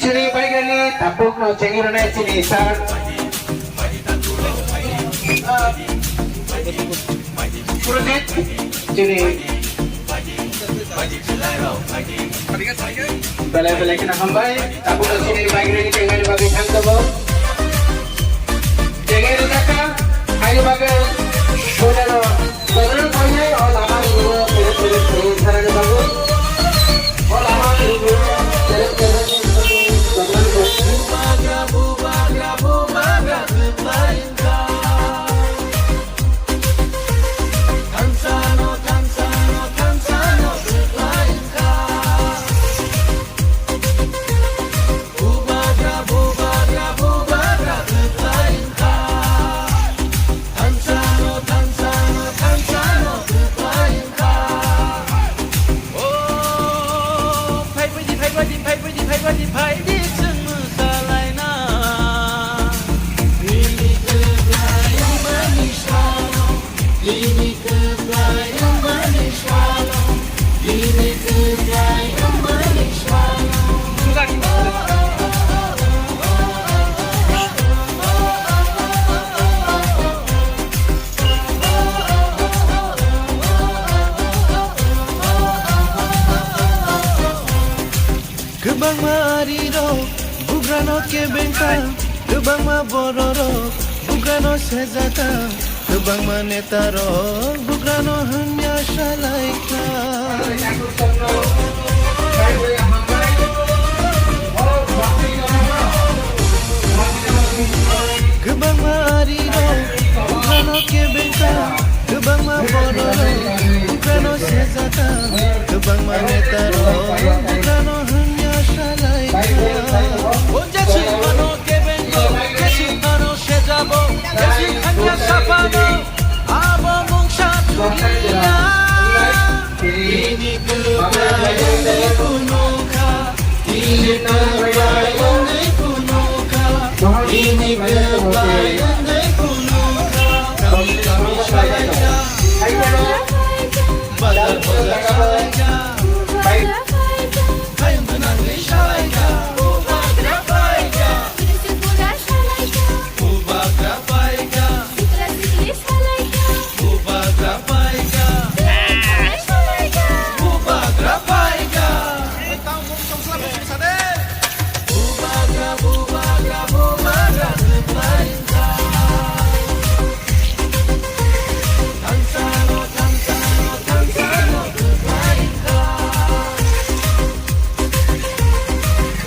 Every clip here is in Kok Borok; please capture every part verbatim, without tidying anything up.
Chini bike rally tabuk no chengwi rwnai chini sir. Project chini belai belai kheno hambai. Tabuk no chini bike rally chengnani bagwi thang tongo. Chengwi rwjakha, haini bagwi soinano. Bubagra, bubagra, bubagra, kwplai wngkha. Thansano, thansano, thansano kwplai wngkha. O, phaibaidi, phaibaidi, phaibaidi, phaibaidi, phaidi chwng mwsalaina. Bini kwplai wngmani salo. Bini kwplai wngmani salo, bini kwplai wngmani salo. Kwbangma arirok bugrano kebengkha, kwbangma bororok bugrano sejata, kwbangma netarok bugrano hwnya salaikha. Kwbangma arirok bugrano kebengkha, kwbangma bororok bugrano sejata, kwbangma netarok bugrano hwnya salaikha. O jeswk phano kebengo, jeswk phano sejabo, jeswk hanya saphano, abo mungsa chuliya. Bini kwplai wngwi phunukha, bini kwplai wngwi phunukha, bini kwplai wngwi phunukha. Kami kami salaikha, bazar bazar salaikha, hai gwnangwi salaikha, bubagra phaikha, bubagra phaikha, bubagra phaikha. Bubagra phaikha. Bubagra, bubagra, bubagra phaikha. Thansano, thansano, thansano phaikha.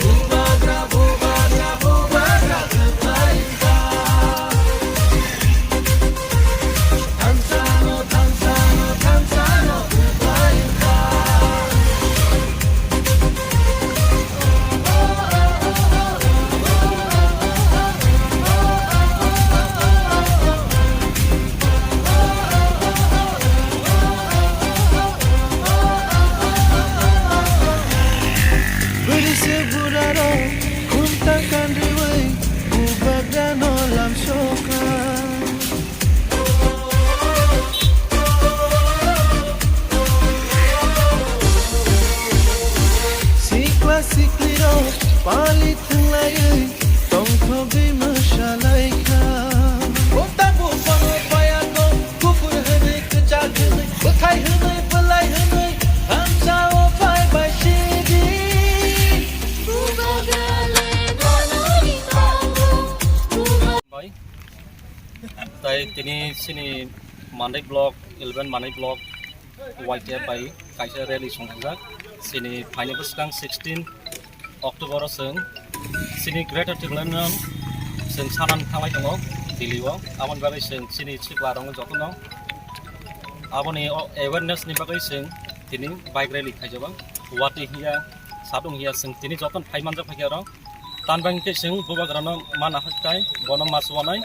Bubagra, bubagra, bubagra phaikha. Bwrwi se burarok khunta kanriwi bubagrano lamsokha. Sikla siklirok pali thwnglaiwi tongthogwi mwsalaikha. Bota buphano payakno kuphur hwnwi kwchak hwnwi bwthai hwnwi bwlai hwnwi thansao phai bai sidi. Bai. Tai tini chini Mandai block, eleven Mandai block, Y T F bai kaisa rally songkha jak. Chini phaini bwskang sixteen October o chwng chini Greater Tipraland no chwng sanani thanglai tongo Delhi o. Aboni bagwi chwng chini sikla rok jotono aboni o awareness ni bagwi chwng tini bike rally khaijago. Watwi hiya, sadung hiya chwng tini jotono phai manjak phaikha oro. Tan bagwi khe chwng bubagrano ma nahartai, bono ma chuanai,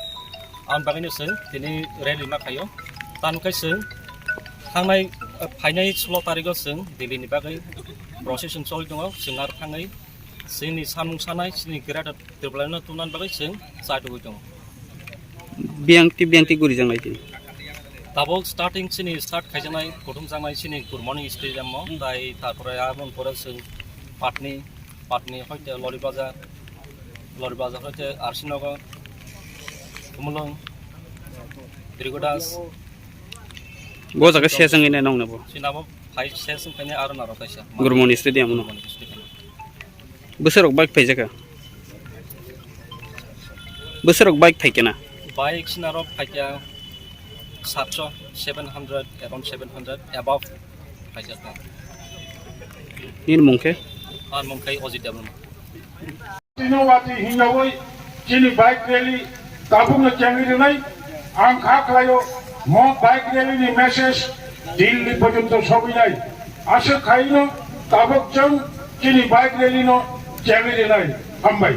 aboni bagwino chwng tini rally ma khaio. Tan khe chwng thangnai, eh, phainai sulo tarikgo chwng Delhi ni bagwi procession choli tongo, chwng aro thangwi chini samung sanai, chini Greater Tipraland no tubunani bagwi chwng chai tugwi tongo. Biyang twi biyang twi gurijaknai twi. Tabuk starting chini start khaijaknai, kuthumjaknai chini Gurmani Stadium o, tai tarpore aboni pore chwng Patni, Patni hoite Lori Bazar, Lori Bazar hoite Arsi Nagar, Tumulung, Dirigodas. Bo jaga se jang ine nong nebo. Sinabo phai se sung khaine aro naro kaisa. Gurmoni Stadium no. Gurmoni Stadium. Bwsarok bike phaijaka. Bwsarok bike phaikena. Bike sinarok phaikya satso, seven hundred, around seven hundred above phaijak. Nini mung khe? Ar mung khe Ojit Debbarma. Tino wati hinjawi chini bike rally tabukno chengwi rwnai ang kha khlaio, mo bike rally ni message Delhi porjonto sogwinai. Aswk khaino tabuk chwng chini bike rally no chengwi rwnai. Hambai.